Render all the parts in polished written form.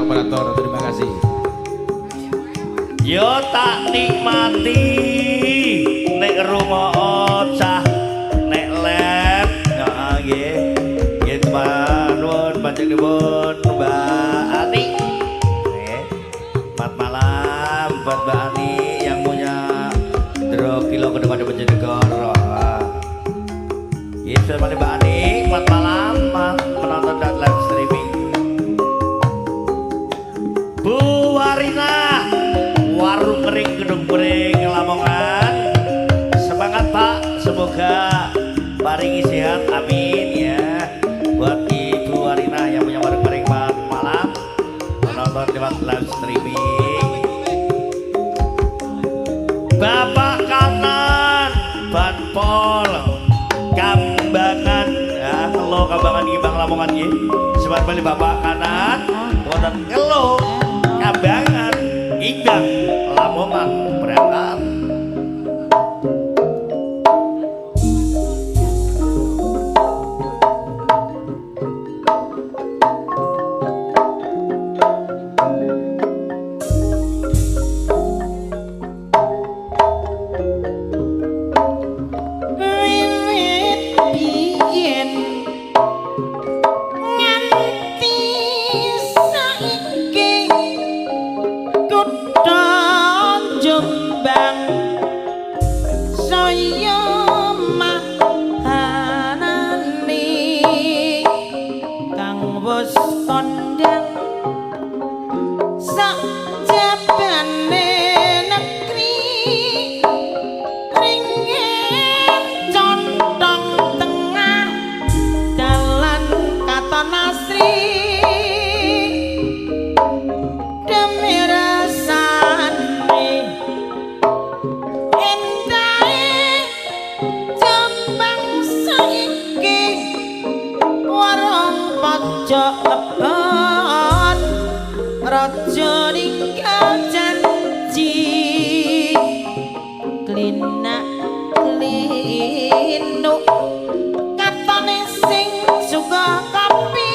operator, terima kasih. Yo tak nikmati nek rungokno cah nek lab. Heeh nggih. Nggih nuwun panjenenganipun Mbak Ani. Nggih. Selamat malam buat Mbak Ani yang punya Dro Kilo Kedung Bojonegoro. Nggih, selamat Mbak Ani, selamat malam menonton dan live streaming. Bu Warina, warung kering Gedung Pring Lamongan. Semangat Pak, semoga paringi sehat, amin ya. Buat Ibu Warina yang punya warung kering malam menonton lewat live streaming. Bapak kanan Banpol Kambangan ya, ngelo Kambangan iki Bang Lamongan iki. Semangat bali Bapak kanan wonten ngelo Kambangan Imbang Lamongan berangkat. Wiwit biyen nganti saiki kutha Jombang saya mahanani kang wis kondang sak jabane negeri ringin contong tengah dalan katon asri demi rasane endahe Jombang saiki warung pojok kebon raja ninggal janji klinak klinuk katone sing suka kopi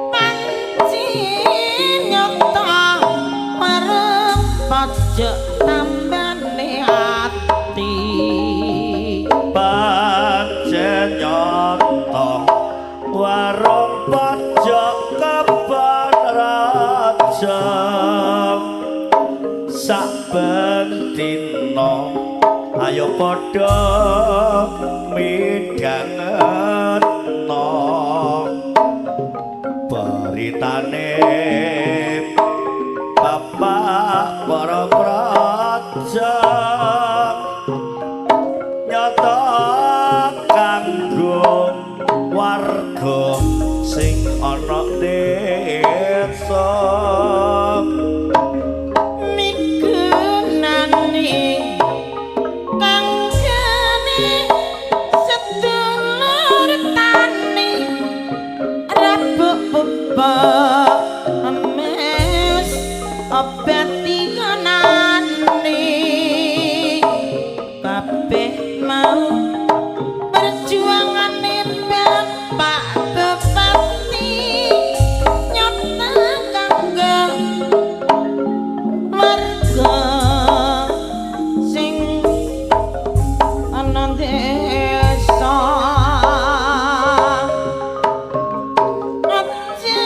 panci nyata warung pojok tambane ati. Pancen nyata warung pojok kebon raja saben dina ayo padha midhangetno beritane bapak para praja nyata kanggo warga sing ana desa. Migunani kang gene sedulur tani rabuk bebek emes obat tigonane kabeh mau perjuangane bapak bupati nyata kanggo warga sing ana desa. Aja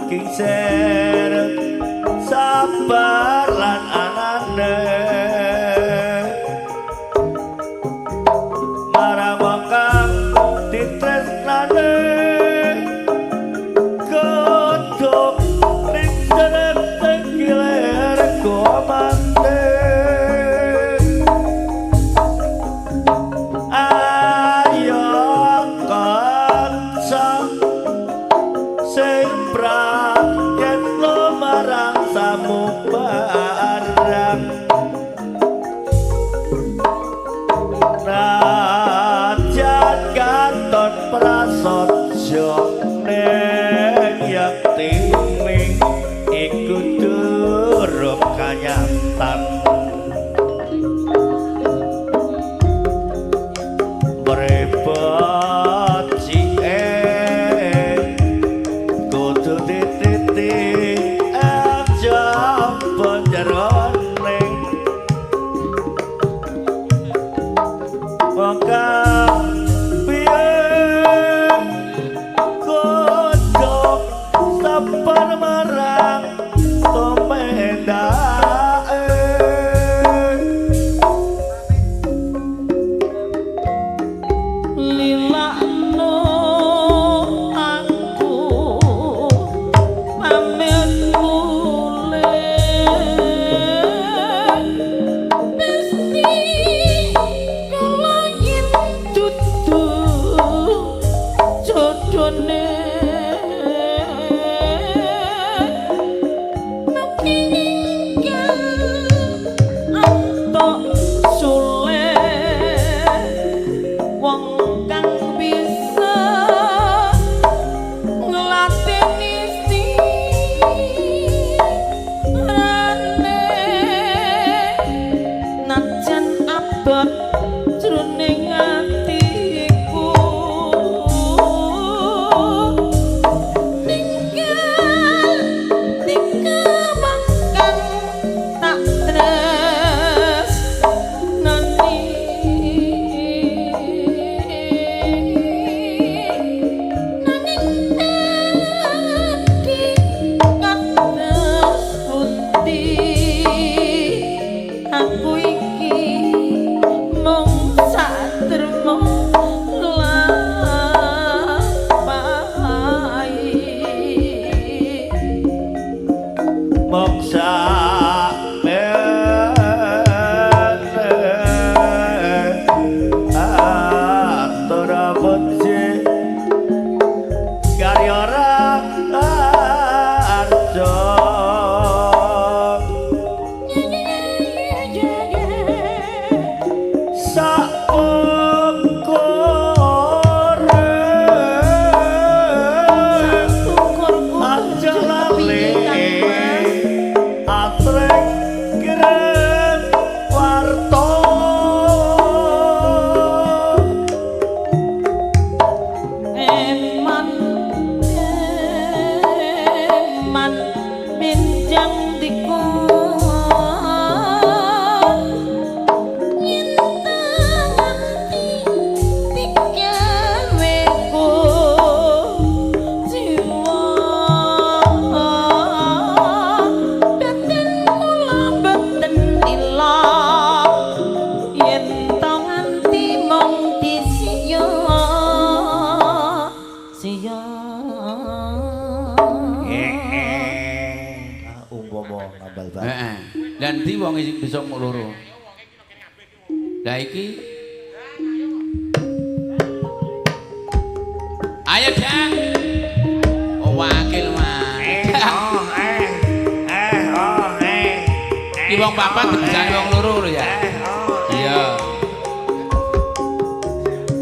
Kingser sabar lan anane marang wong kang ditresnane godhong ning tenggiler gomante ayo kanca sing marang samubarang najan katon prasaja ning yektine iku durung kanyatan brebet cike kudu dititi Lan ndi wong sing bisa mung loro? Lah iki ayo Dang. Oh wakil Mas. Iki wong papat dibisani wong loro lho ya. Iya.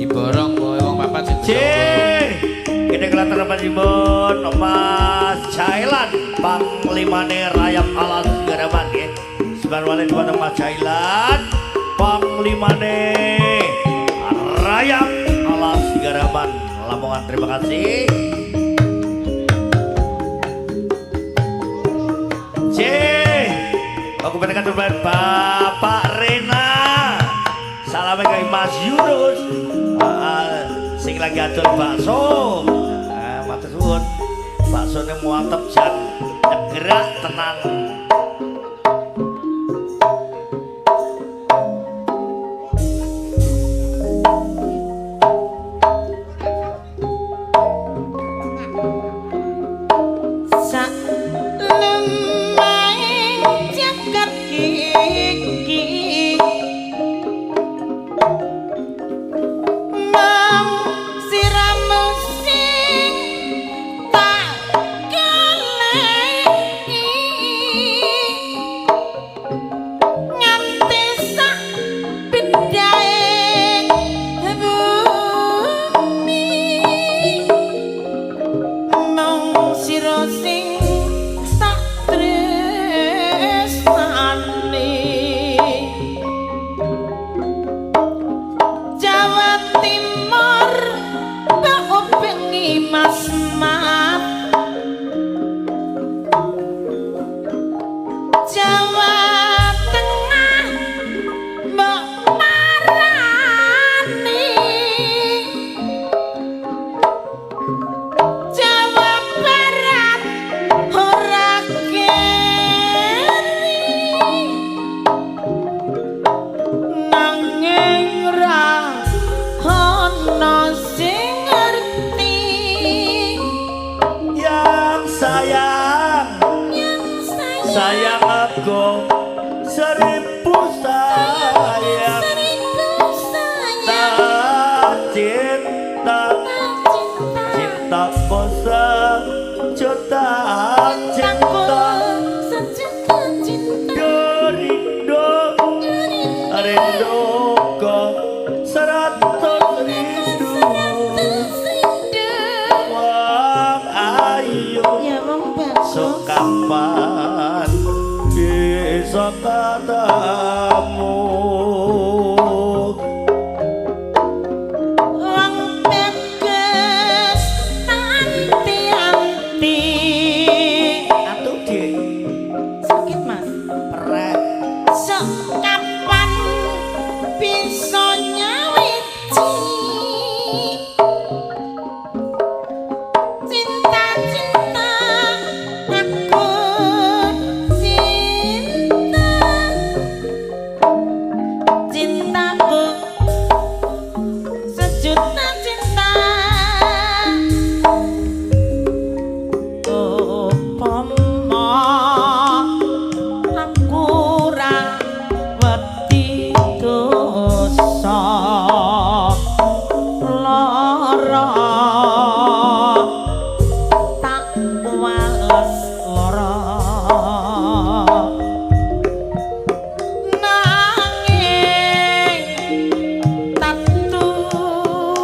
Diborong kowe wong papat sing bisa. Kene kelatan panjenengan Mas Jailan panglimane rayap alas garaman nggih. Sebar wale dumateng Mas Jailan panglimane rayap alas garaman Lamongan. Terima kasih. C. Aku pengen Bapak Rena. Salame gawe Mas Yunus. Sing lagi adol bakso. Matur suwun. Bakso Suasana muatep jan gerak tenan. Sak lemahing jagat iki mung siramu sing tak goleki nganti sak pindhahe bumi mung sira sing tak tresnani. Jawa Timur mbok bengi Mas Mat, Jawa Tengah mbok parani, Jawa Barat ora keri, nanging ra ana sing ngerti. Yang sayang, Yang sayang, sayang aku seribu sayang, seribu sayang, tak cinta, tak cinta, cintaku sejuta cintaku cinta, sejuta cinta, rindu rindu rinduku 100 rindu, 100 rindu. Wong ayu Ya wong bagus. Kapan bisa ketemu? Wong bagus anti-anti. Atuh Dik, Sakit Mas. Perek. Sok kapan bisa nyawiji cinta-cinta aku cinta, cintaku sejuta cinta. Upama aku ra wedi dosa lara tak wales lara, nanging tatu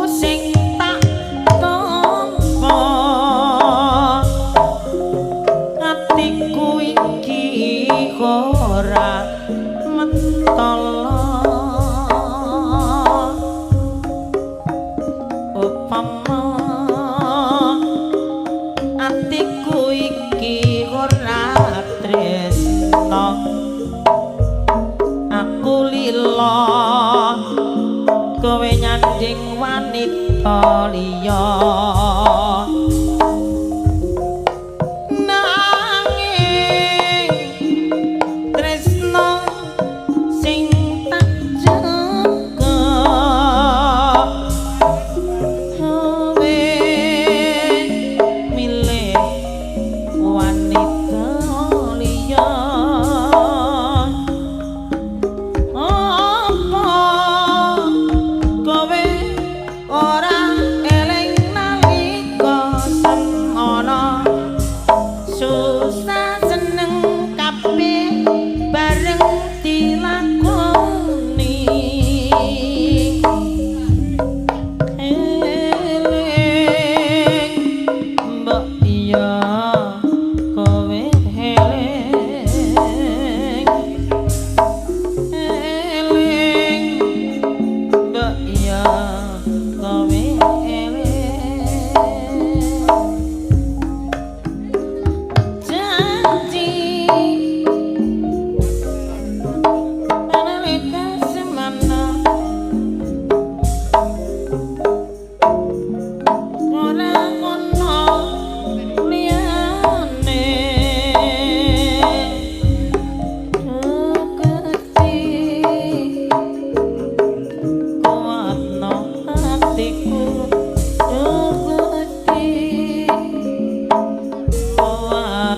sing tak tampa atiku iki ora mentala. Upama atiku iki ora tresna aku lila kowe nyanding wanita liya, nanging tresna sing tak jaga kowe milih wanita liya. Apa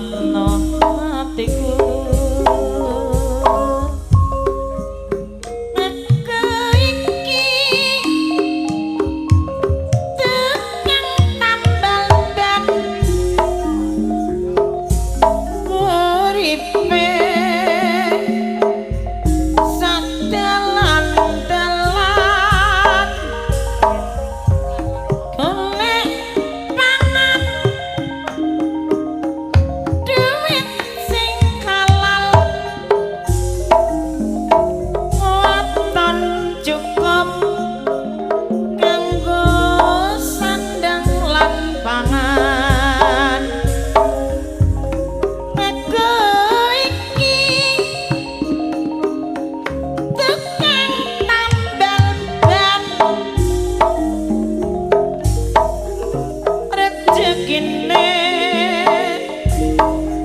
Kuatno atiku. Aku iki tukang tambal ban uripe sadalan-dalan golek pangan duit sing halal waton cukup kanggo sandang lan pangan. Aku iki tukang tambal ban rejekine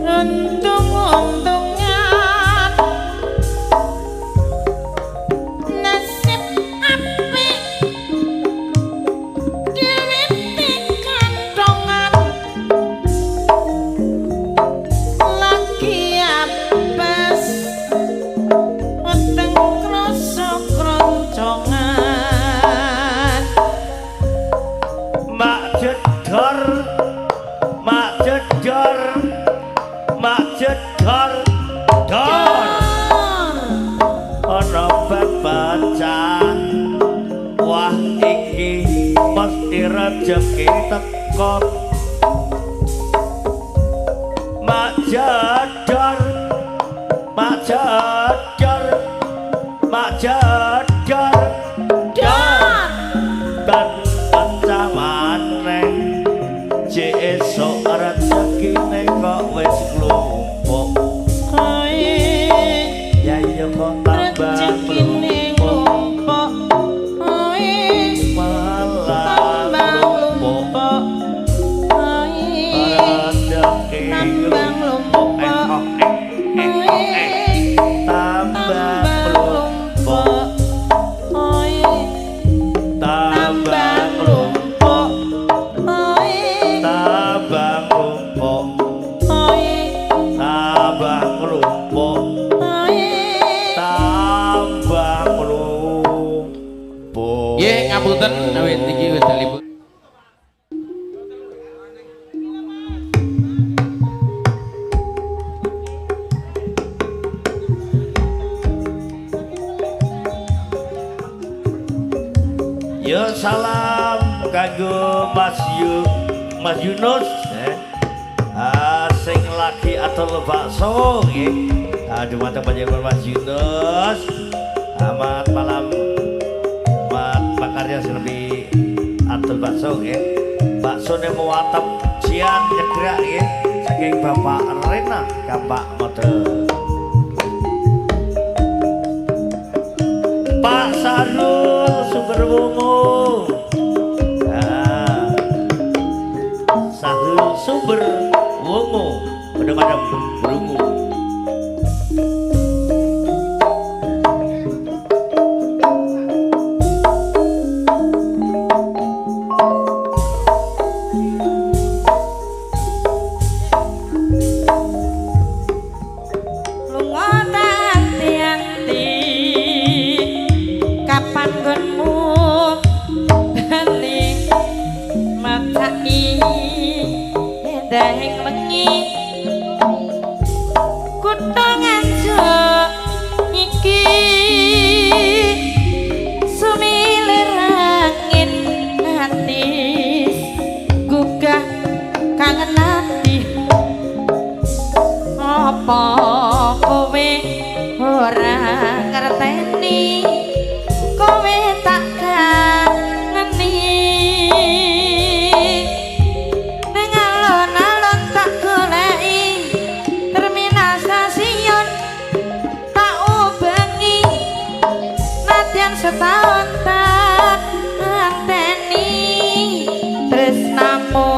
untung-untungan nasib apik duit kantongan lagi apes weteng krasa kroncongan. Mak jedor, mak jedor, mak jedor, dor. Ana pecah. Wah iki mesti rejeki teko. Mak jedor, mak jedor, mak jedor, dor. Dan pecah maneh. Jek esuk rezekine kok wis nglumpuk. Kowe Ya iya kok tambah rejekine nglumpuk. nglumpuk. Kowe Malah tambah nglumpuk. nglumpuk. Kowe Rezeki tambah nglumpuk. nglumpuk. Kowe Tambah tambah nglumpuk. nglumpuk. Kowe Tambah tambah nglumpuk. nglumpuk. Kowe Tambah nglumpuk. kowe Tambah nglumpuk. kowe Tambah nglumpuk. Nggih, ngapunten awit niki wekdalipun. Yo salam kanggo Mas Yu, Mas Yunus eh. Ah, sing lagi adol bakso nggih. Ah, dumateng panjenengan Mas Yunus. Selamat malam. Mat makarya sing lebih adol bakso nggih. Baksone muatep jian nyegrak nggih saking Bapak Rena Kampak Mode. Pak Sarul Sumberwungu. Nah, Sahrul Sumberwungu, kadang-kadang brungu. Lunga tak anti-anti kapan nggonmu bali macaki endahing wengi kutha Nganjuk iki sumilir angin atis gugah kangen ati. Apa kowe ora ngerteni kowe tak kangeni ning alon-alon tak goleki terminal stasiun tak ubengi nadyan setahun tak anteni tresnamu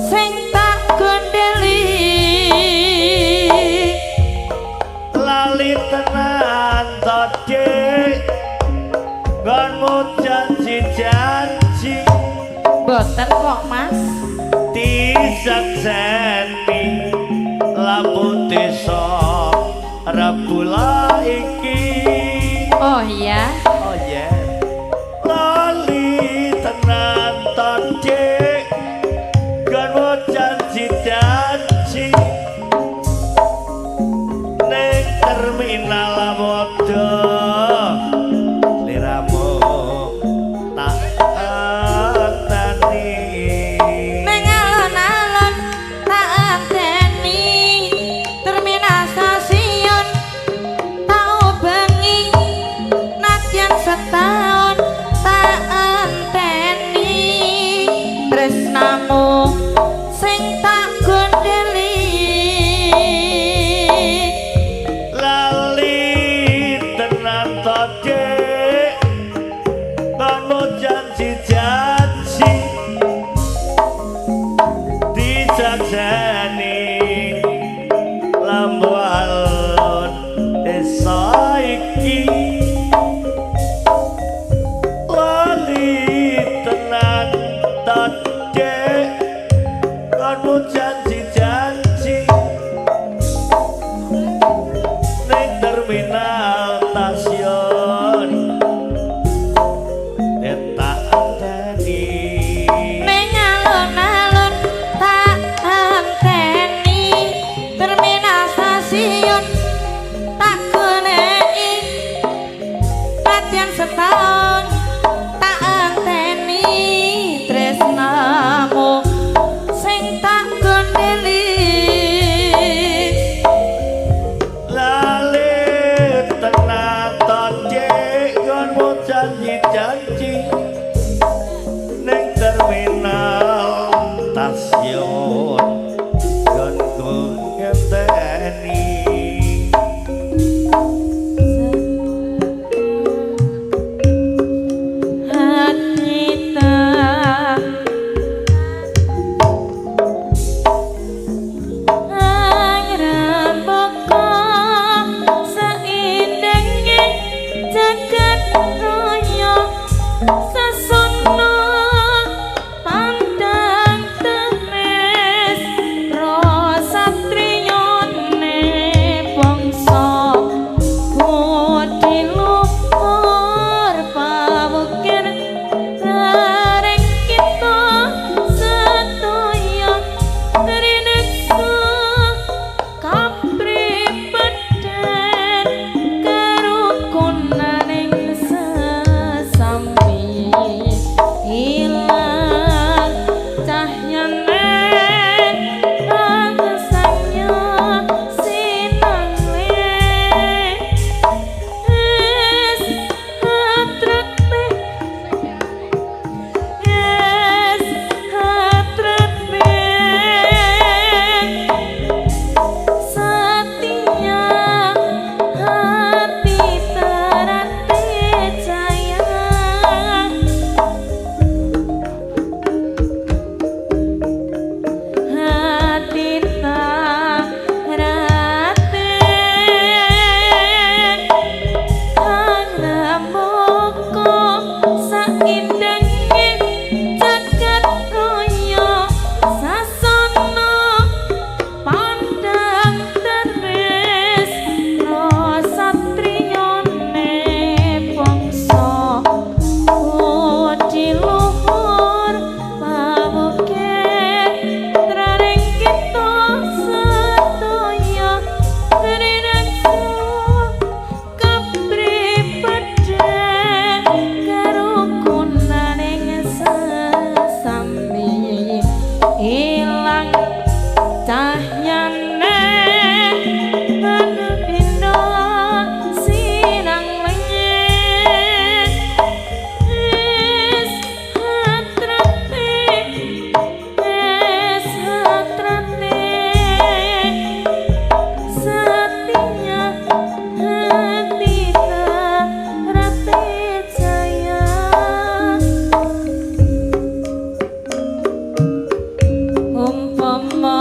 sing tak gondeli. Lali tenan to. bula iki. Oh iya. Oh iya. Lali tenan to Dik, gonmu janji-janji ning terminal Modo liramu tak enteni. Ning alon-alon tak enteni terminal stasiun tak ubengi nadyan setahun tak enteni tresnamu sing tak gondeli. Lali tenan to Dik, gonmu janji-janji dijagjani lambu alun desa iki. Lali tenan to Dik, gonmu janji-janji ning terminal stasiun tak enteni. Ning alun-alun tak enteni terminal stasiun tak goleki nadyan setahun tak enteni tresnamu sing tak gondeli. Lali tenan to Dik, gonmu janji-janji ning terminal stasiun gonku ngenteni. Hati tak angrembaka saindenge jagat raya sasana pandang temes satriyane bangsa budi luhur pawukir raring kita sedaya trineksa kapripeden kerukunaning sesami ilang cahyane angsanya sinang es hatrate es hatrate setia hati terate jaya. Hati terate angrembaka saindenge jagat raya sasana pandang teres satriyane bangsa budi luhur pawukir traring kita sedaya trineksa kapripeden kerukunaning sesami ilang cahyane pindha sinang lenyek es hatrate es hatrate setia hati terate jaya. Umpama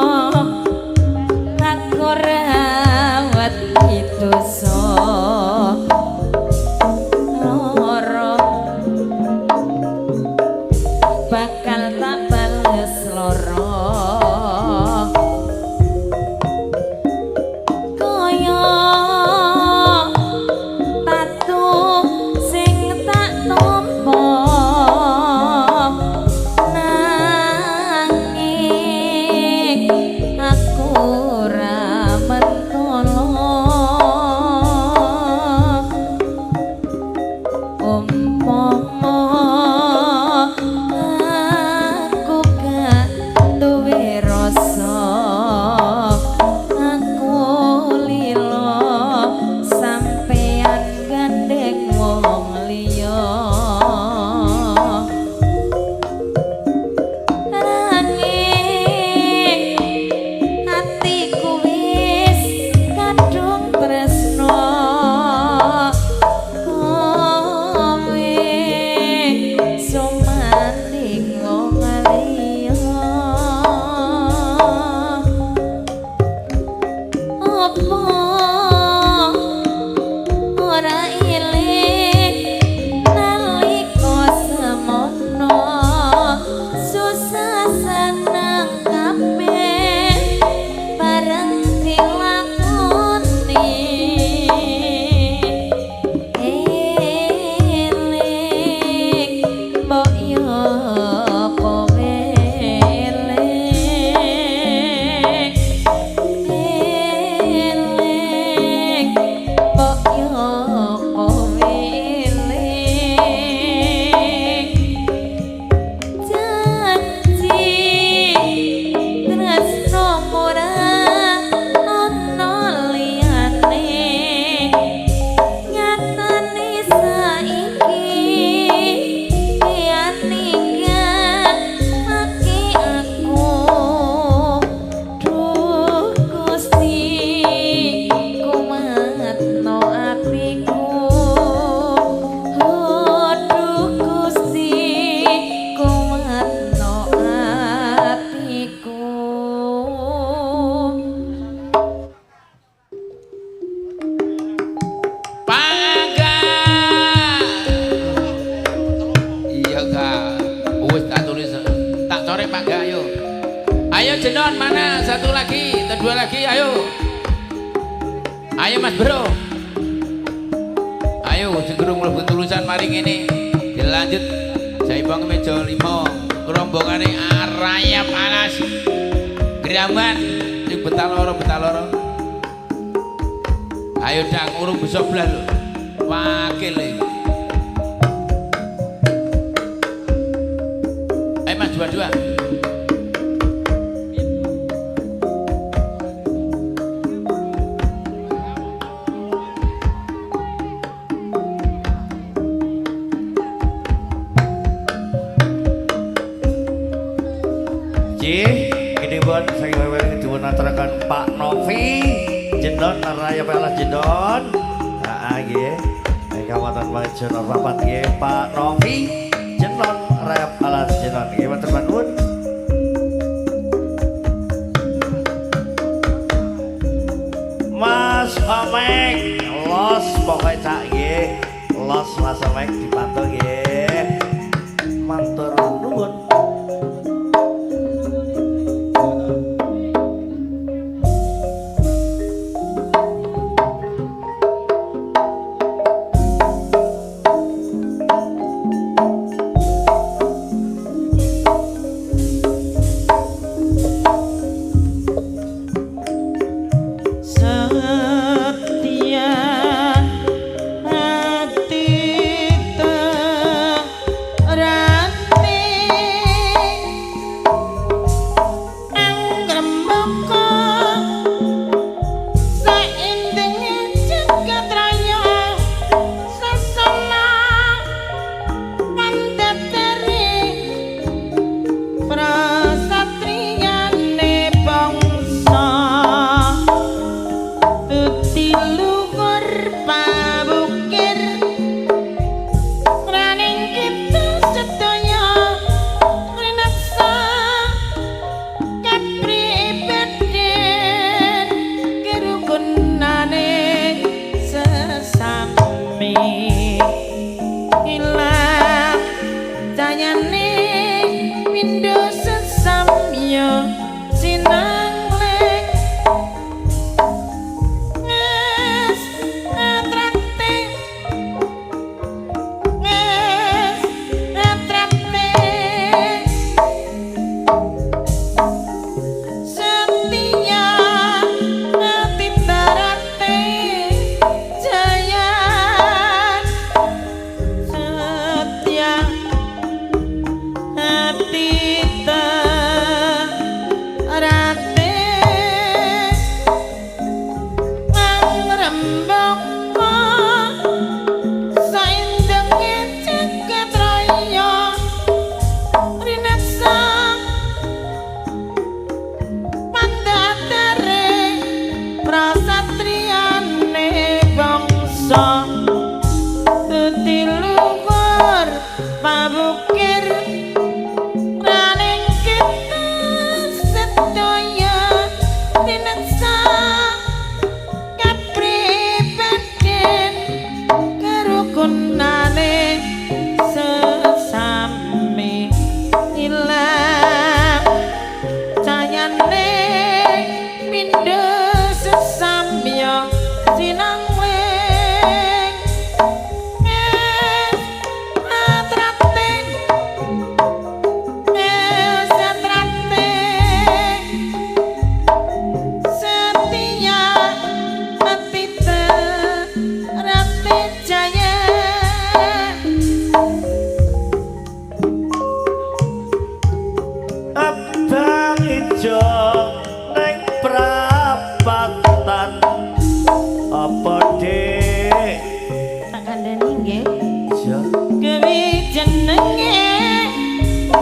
Satu lagi, atau dua lagi, ayo. Ayo Mas Bro. Ayo segera mlebu tulisan mari ngene. Dilanjut Jaipong meja 5 rombongane Araya Panas. Graman sing betaloro betaloro. Ayo dang urung bisa blas lho. Wakil iki. Ayo Mas dua-dua. Aturaken Pak Novi Jendon Raya Pelas Jendon. Heeh nggih. Ingkang wonten Majono rapat nggih Pak Novi Jendon Raya Pelas Jendon. Nggih matur nuwun. Mas Omek los pokoke cak nggih. Los Mas Omek dipantau nggih. Matur nuwun.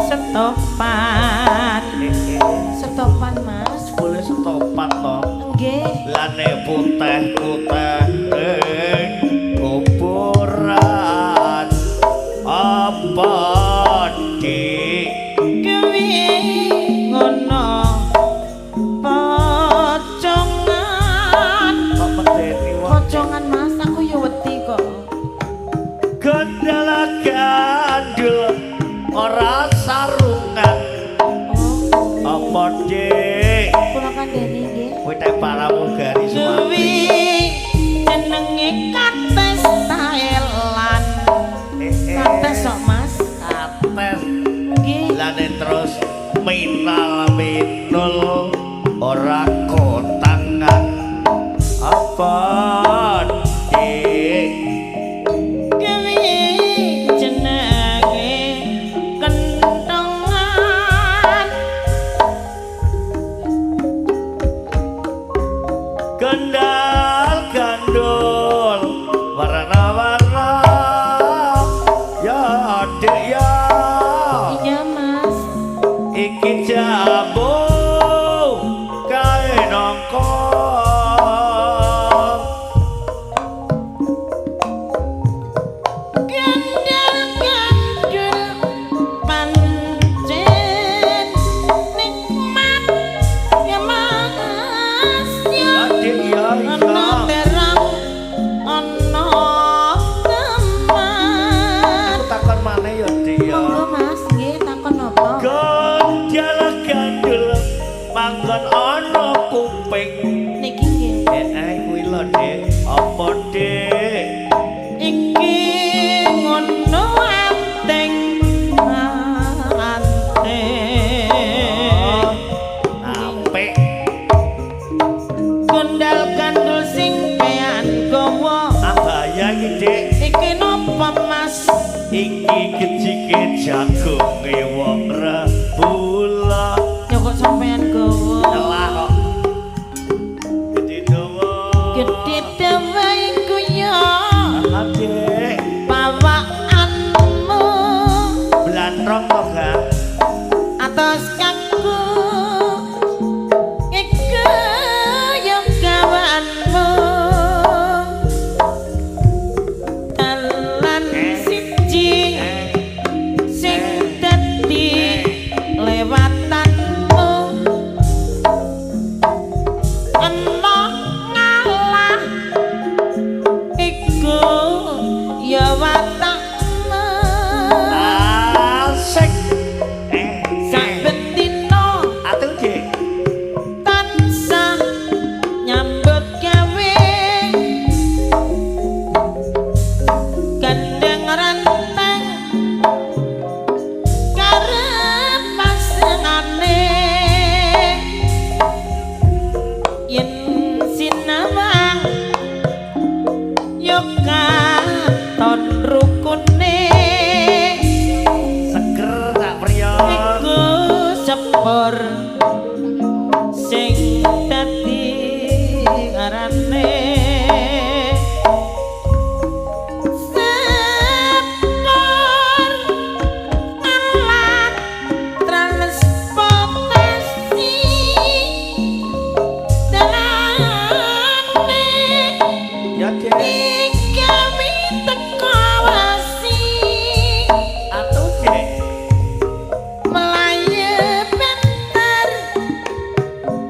Setopan. Setopan, Mas. Boleh setopan to? Nggih. Lah nek putih-putih ning kuburan apa Dik? Kuwi ngono pocongan. Kok medeni wong? Pocongan, Mas, aku ya wedi kok. Gendala gandul ora sarungan. Oh. Apa Dik? Kula kan pramugari Kuwi jenenge kates Thailand. Kates kok Mas. Kates. Nggih. Lane terus minal minul ora kotangan apa dik. Kuwi jenenge kentongan. Gendal gandul warna-warna ya adik ya. Iya Mas. Iki jambu kae nangka. Gendal gandul pancen nikmat ya Mas ya. Adik ya Ana iya. terang ana teman. Aku takon maneh ya dik ya. Monggo Mas, nggih takon napa? Gendal gandul manggon ana kuping. Niki nggih. Kuwi lho dik. Apa dik? Iki ngono anting anting. Apik. Gondal gandul sing pean gawa. Abaya iki dik. Iki napa Mas? Iki kecike jagonge wong rebula. Ya kok sampean gawa. Celah kok. Gedhe dawa. Gedhe dawa iku ya Adik. pawakanmu Blantrong to gak? atos kaku iku ya gawanmu dalan siji sing dadi lewatanmu ana ngalah iku ya watakmu. Asik. Saben dina Atuh dik. tansah nyambut gawe gandeng renteng karep pasangane yen sinawang yo katon rukune. Seger tak priya. Iku sepur sing dadi arane sepur alat transportasi dalane Ya dik. digawe teko wasi. Atuh dik. Melayu pinter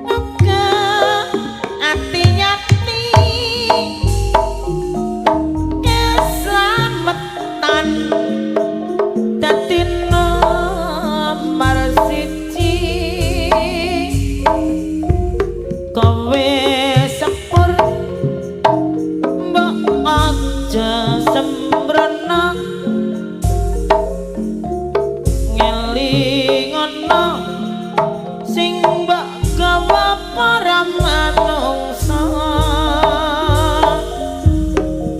uga ati-ati keslametan dadi nomor siji. Kowe sepur mbok aja sembrono ngelingono sing mbok gawa para manungsa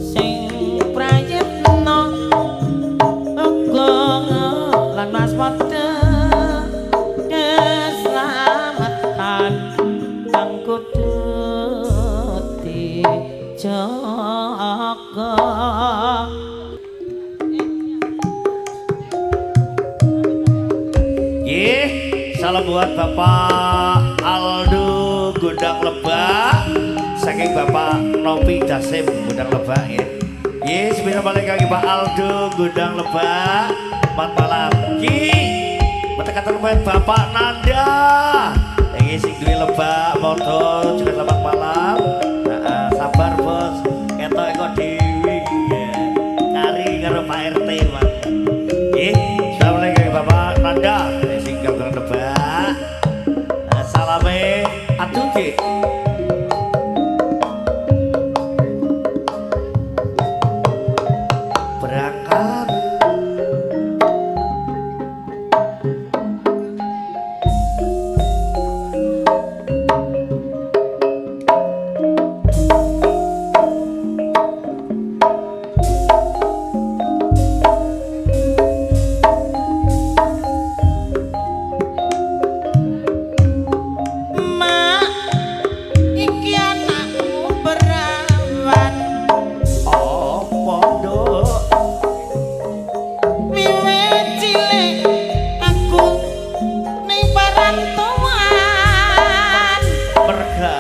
sing prayitna uga lan waspada keselamatan kang kudu dijaga. Nggih, salam buat Bapak Aldo Gondang Lebak saking Bapak Nopi Dasim Gondang Lebak nggih. Nggih, sepira balik kaki Pak Aldo Gondang Lebak. Selamat malam. Ki, metekatan lumayan Bapak Nanda. Iki sing duwe Lebak motor juga selamat malam. Heeh, sabar bos. Ketok kok dhewe iki ya. Kari karo Pak RT, Mas. Nggih, assalamualaikum Bapak Nanda. Sing Gondang Lebak. Salame atuh nggih.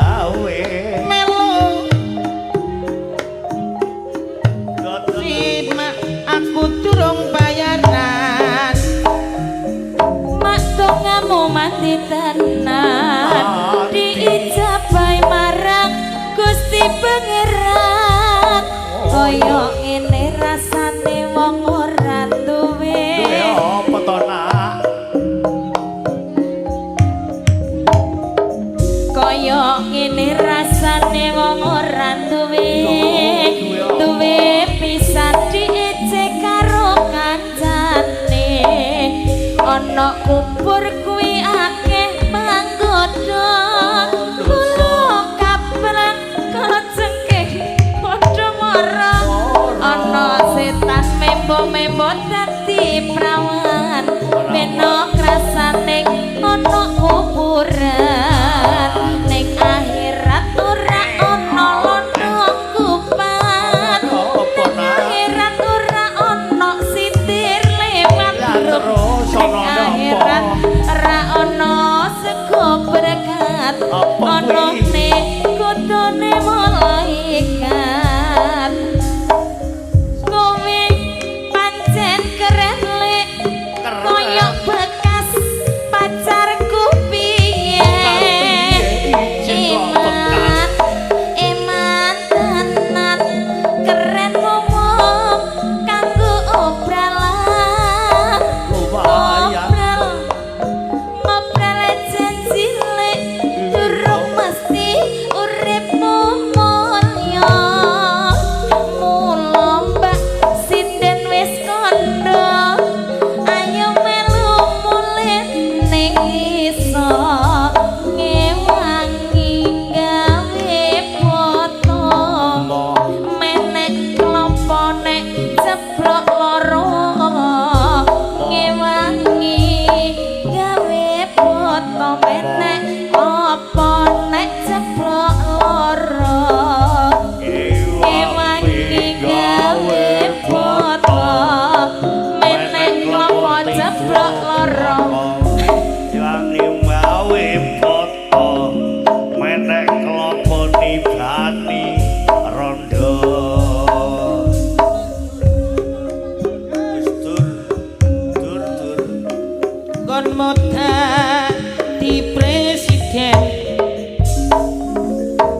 Gawe melu simak aku durung bayaran. Mak dongamu mati tenan diijabai marang Gusti Pangeran. Kaya ngene rasane wong ora duwe. Duwe apa to, Nak? Kaya ngene rasane wong ora duwe. Duwe pisan diejek karo kancane. Ana kubur kuwi akeh panggoda. Kula kapren kecengkeh padha mara. Ana setan membo-membo dadi prawan. Beno krasane ana kuburan. Ning akhirat ora ana londo kupat. Apa, Ning Nak? akhirat ora ana sitir lewat. Lah terus Ning ana apa? akhirat ora ana sego berkat. Apa Ana kuwi? ne kudune malaikat. Kowe pancen keren lek Keren. koyo bekas pacarku piye. Piye, kok bekas? Eman, eman tenan keren ngomong kanggo obralan. Lumayan. Ngobrol ngobrol janji lek durung mesti uripmu mulya. Mula mbak sinden wis kandha ayo melu mulih ning iso ngewangi gawe foto. Menek klopo nek ceblok loro ngewangi gawe foto. Menek klopo nek ceblok loro ngewangi gawe foto. Menek klopo ceblok loro. Ngewangi gawe foto. Menek klopo nibani rondo. Wis dur dur dur. Kon dadi presiden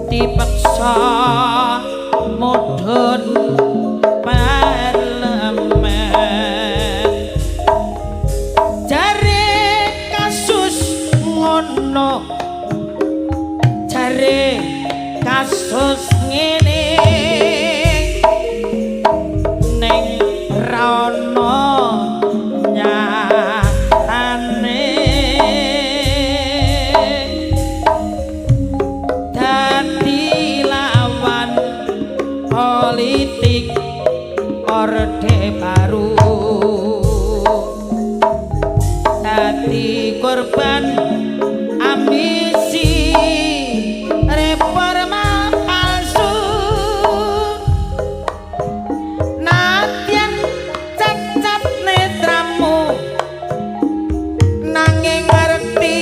dipaksa mudhun parlemen. Jare kasus ngono, jare kasus ngene, ning ra ono nyatane. Dadi lawan politik Orde Baru, dadi korban ambisi reforma palsu. Nadyan cecap netramu nanging ngerti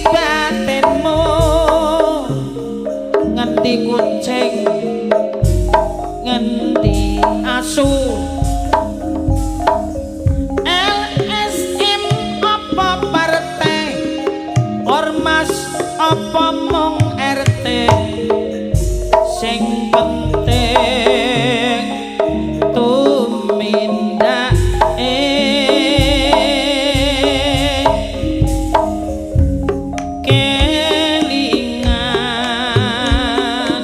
batinmu. Ngendi kucing ngendi asu. LSM apa partai ormas apa mung RT, sing penting tumindake. Kelingan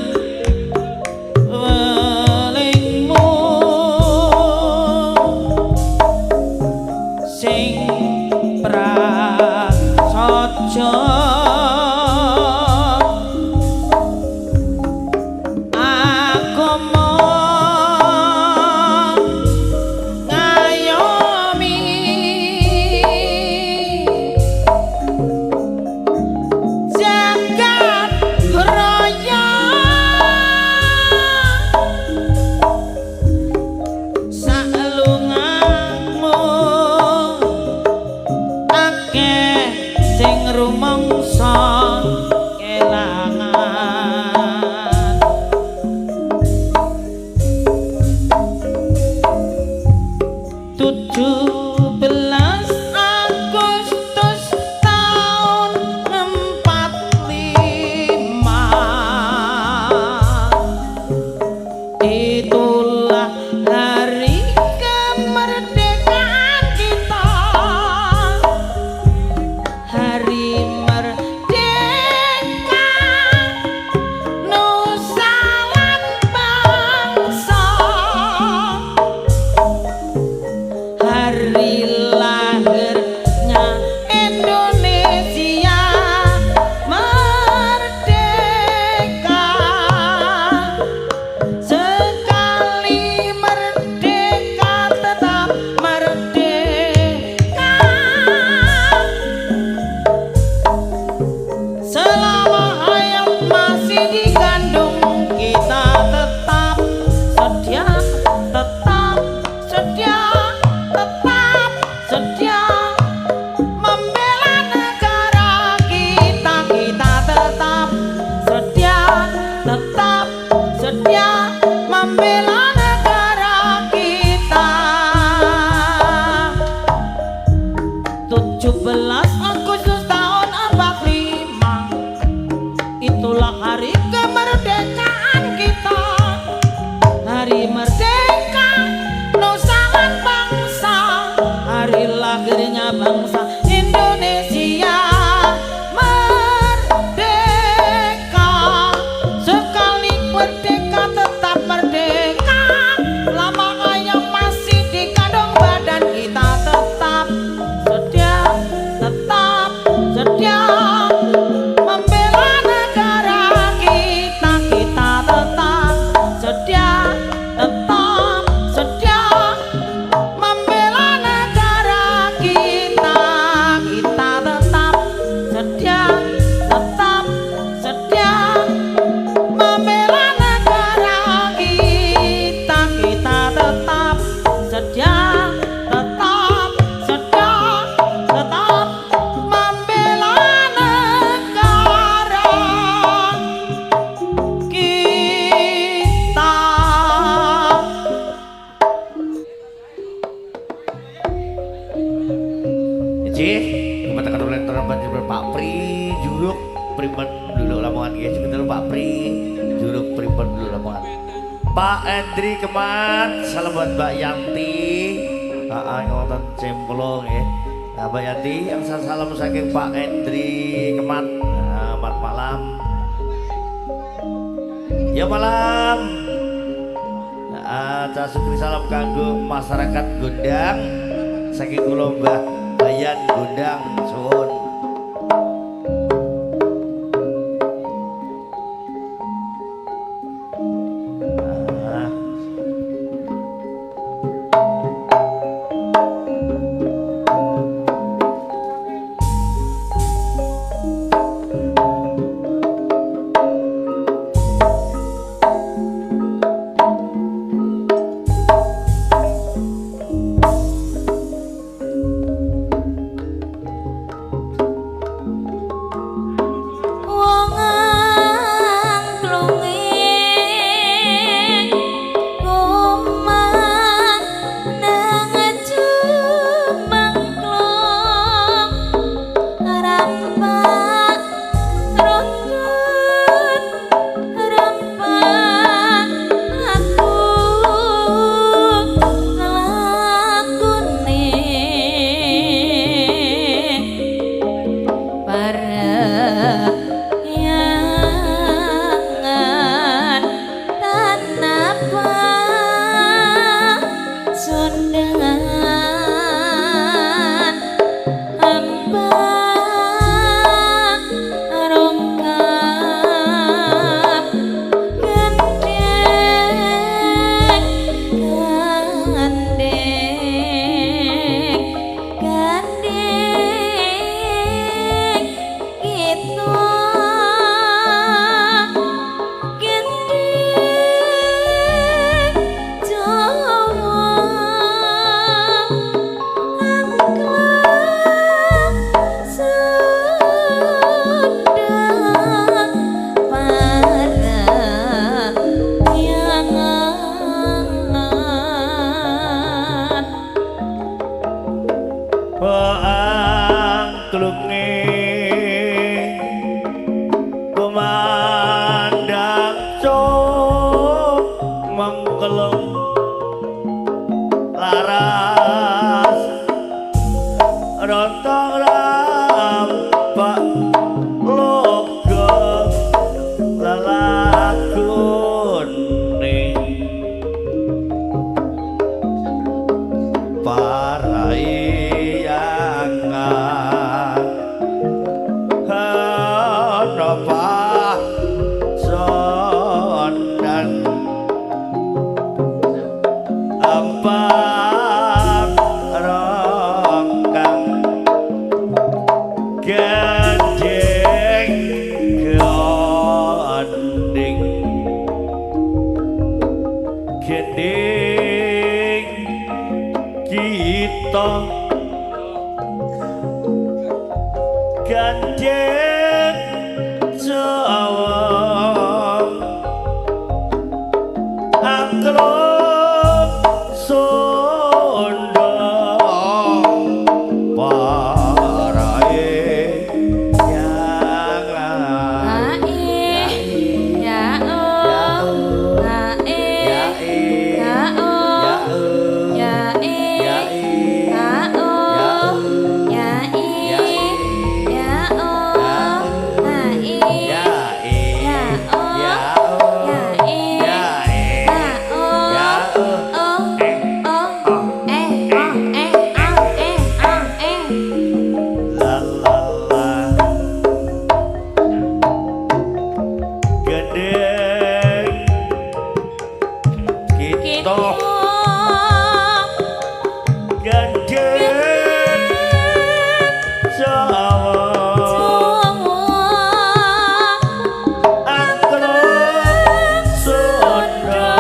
welingmu sing prasaja. dikandung kita tetap setia, tetap setia, tetap setia membela negara kita. Kita tetap setia, tetap setia membela negara kita. 17 Agustus tahun 45, itulah hari kemerdekaan kita. Hari merdeka nusa lan bangsa, hari lahirnya bangsa Indonesia. Merdeka, sekali merdeka tetap merdeka, lama ayam masih dikandung badan kita tetap setia, tetap setia membela negara kita. Kita tetap setia, tetap setia membela negara kita. Kita tetap setia, tetap setia membela negara kita. Kita tetap setia, tetap setia, tetap membela negara kita. Cih, kepatakan oleh teman Pak Pri Juruk Primen dulu Lamongan guys, ketemu Pak Pri Juruk Primen dulu Lamongan. Pak Endri Kemat, salam buat Mbak Yanti. Heeh, wonten Cemplo nggih. Nah, Mbak Yanti yang salam saking Pak Endri Kemat. Selamat malam. Ya malam. Nah, Cak Sukri salam kanggo masyarakat Gondang saking kula Mbah Bayan Gondang suwun. Ah. Gending gending kita gandeng Jawa angklung Sunda parae yang Ha e ya o ha e ya o ya e ha o ya e ya o ha e ya o ya e ha o o o e o e a e a e. La la la gendeng kita gendeng Jawa angklung Sunda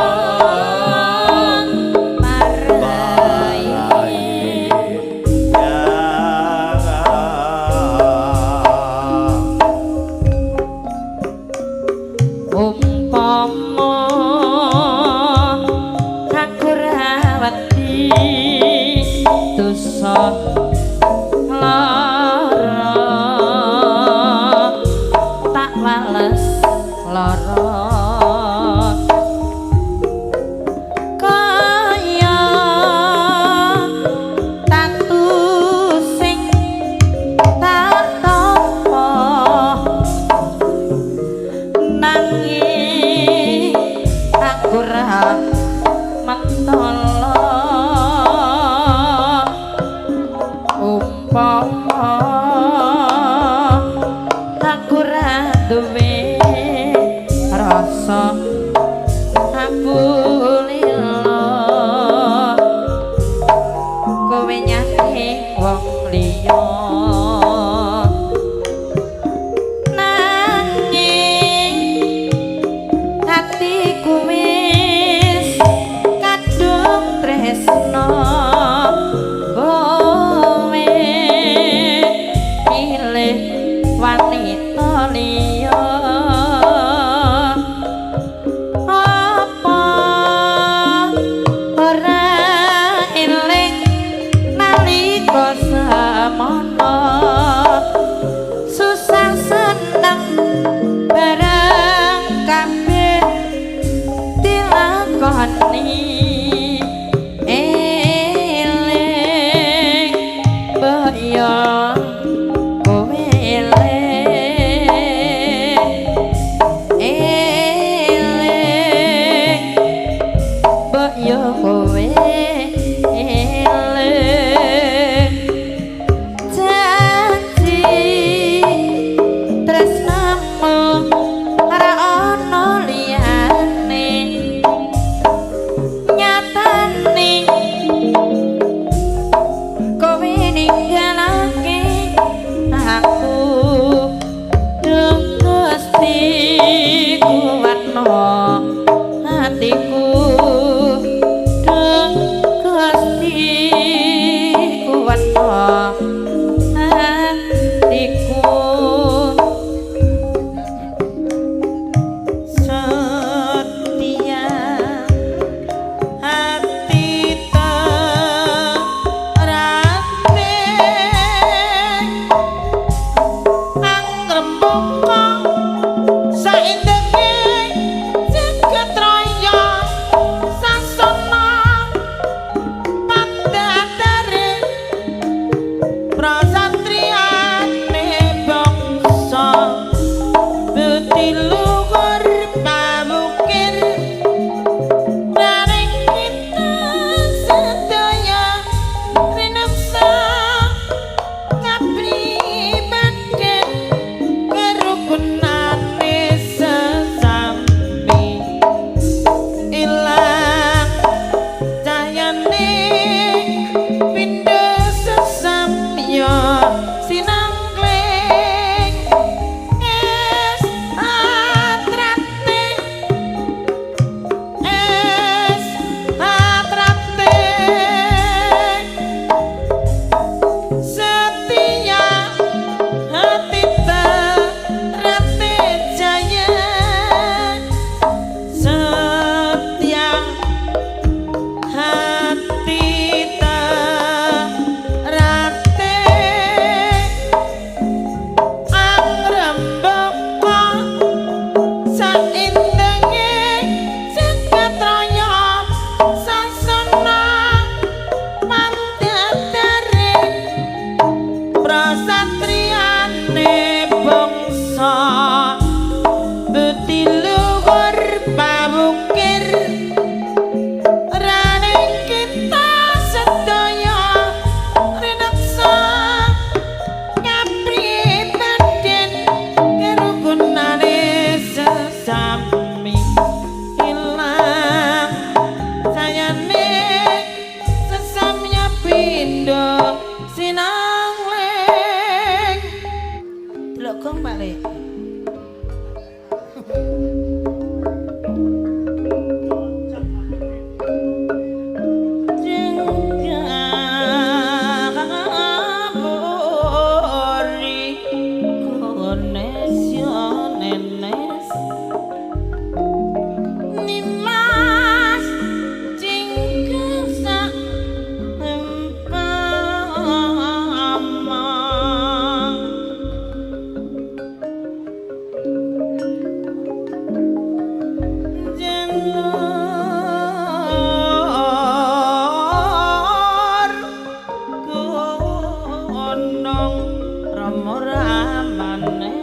Marai umpama aku ra wedi dosa lara tak wales lara kaya tatu sing tak tampa nanging aku ra mentolo umpama aku ra duwe rasa aku lilo kowe nyake wong liya nanging atiku wis kadung tresno kowe pilih wanita liya. Janur gunung Rama ramane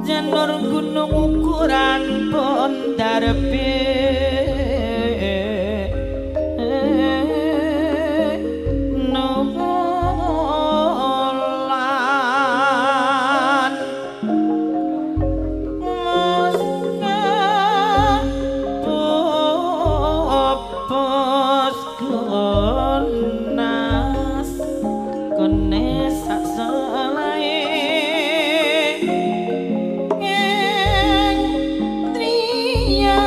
Janur gunung ukuran pondarbe Nulan Bobos gonas kone sak selae ing triya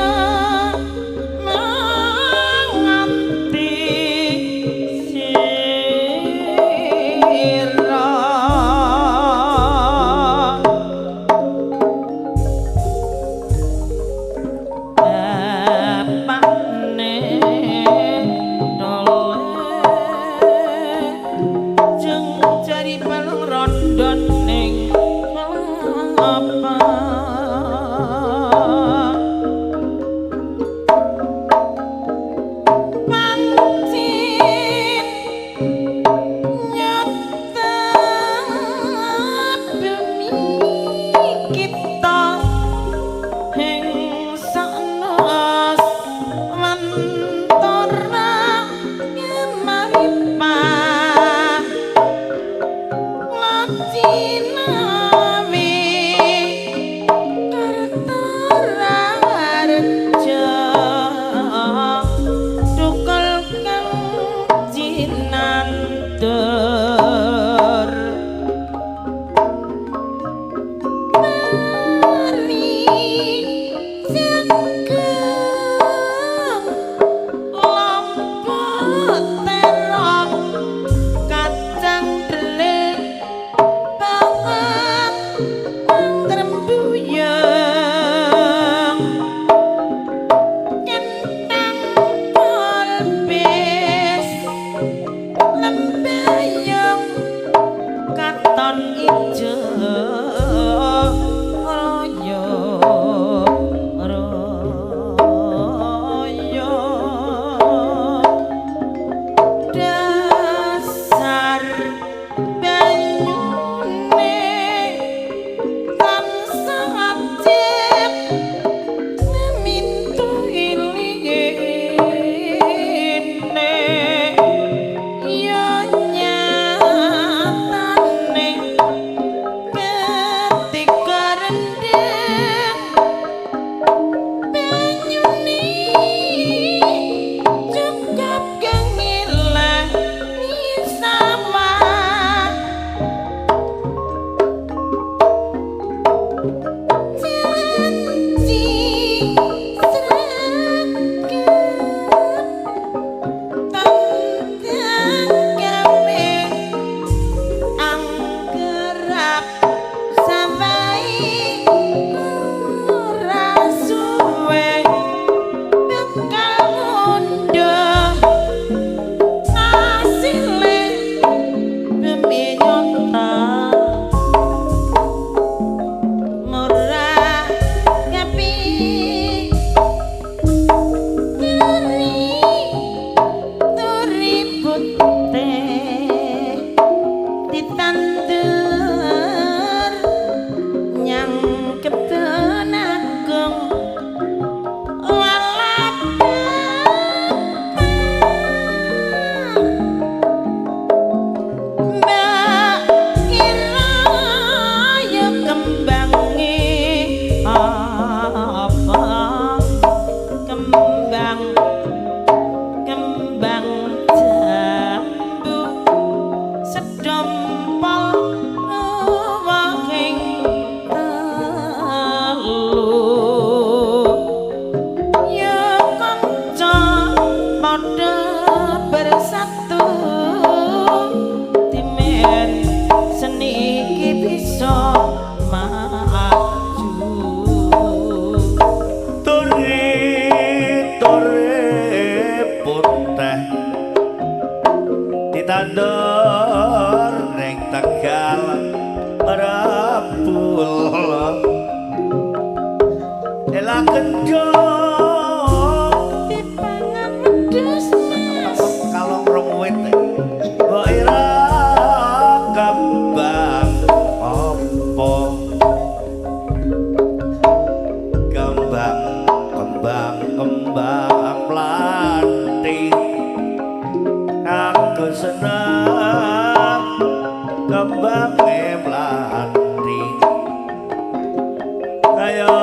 Ayo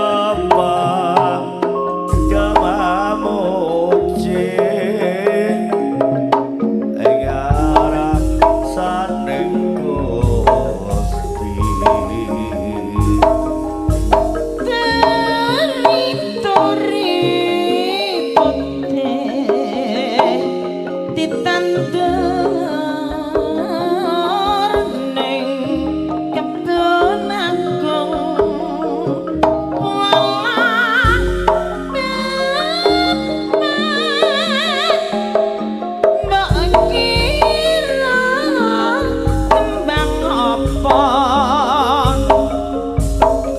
padha mamuji ing ngarsaning Gusti. Turi putih ditandur ning kebon agung walah mbok kira kembang apa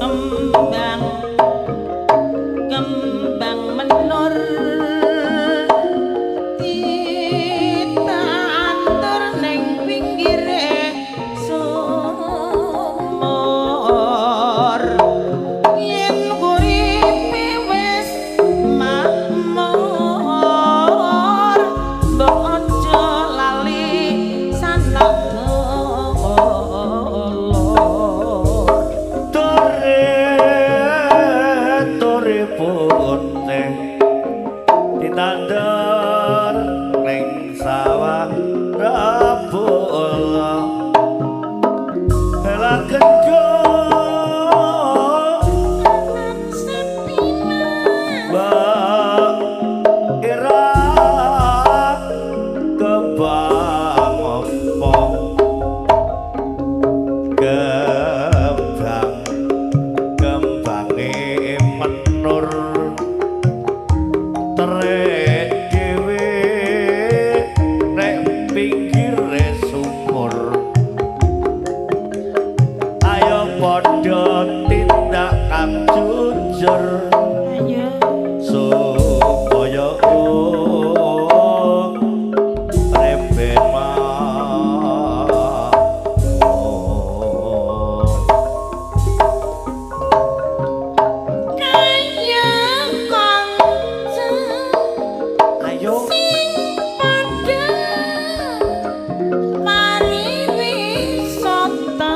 kembang kembang menur ditandur ning pinggire sumur yen uripe wis makmur mbok aja lali sanak dulur. Tore tore putih ditandur ning sawah rabul lah gendho mbak ira kembang apa kembang kembange menur trek dhewe nek pinggire sumur. Ayo padha tindak kang jujur Ayo supaya urip makmur. Kaya kanca Ayo sing padha pariwisata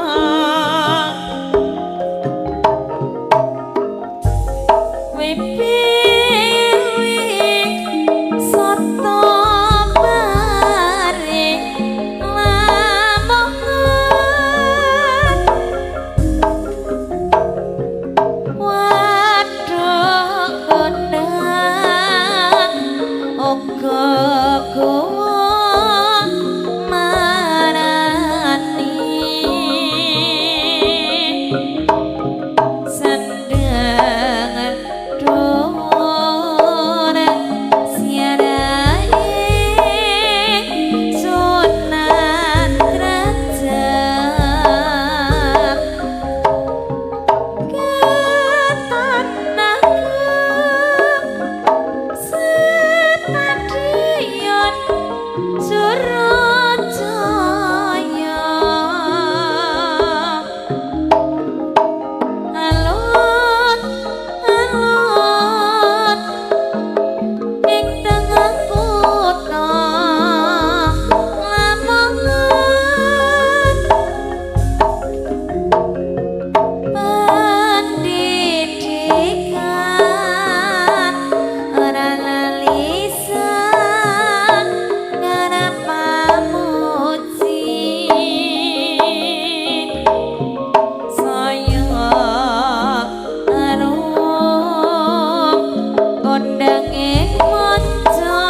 wisata bare Lamongan waduk kondang uga kuwa marani sendang dhuwur siarae Sunan Drajat Stadion Surajaya alun alun ing tengah kutha Lamongan pendidikan ora lalisan ngarep pamuji saya arum kondange manca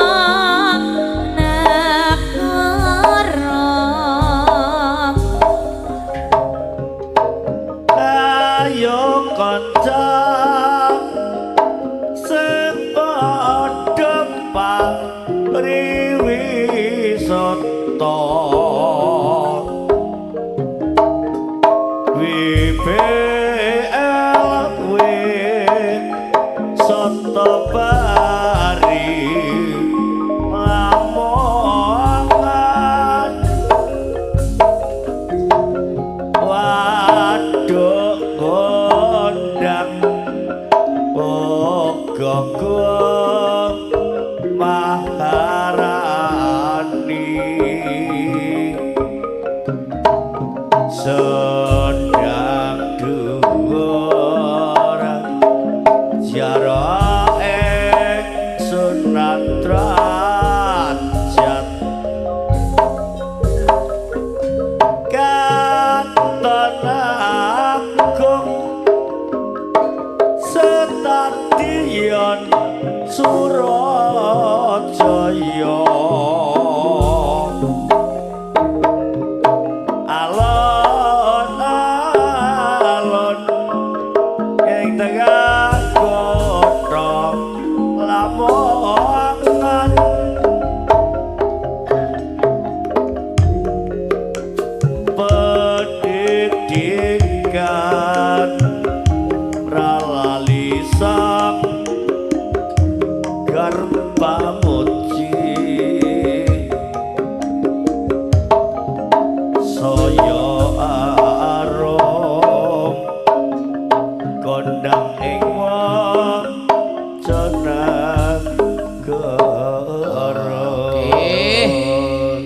negara. Ayo kanca sing padha pariwisata WBLW Soto Bari Lamongan waduk gondang ogogo Maharani sedang dhuwur Stadion Surajaya. Alon alon ing tengah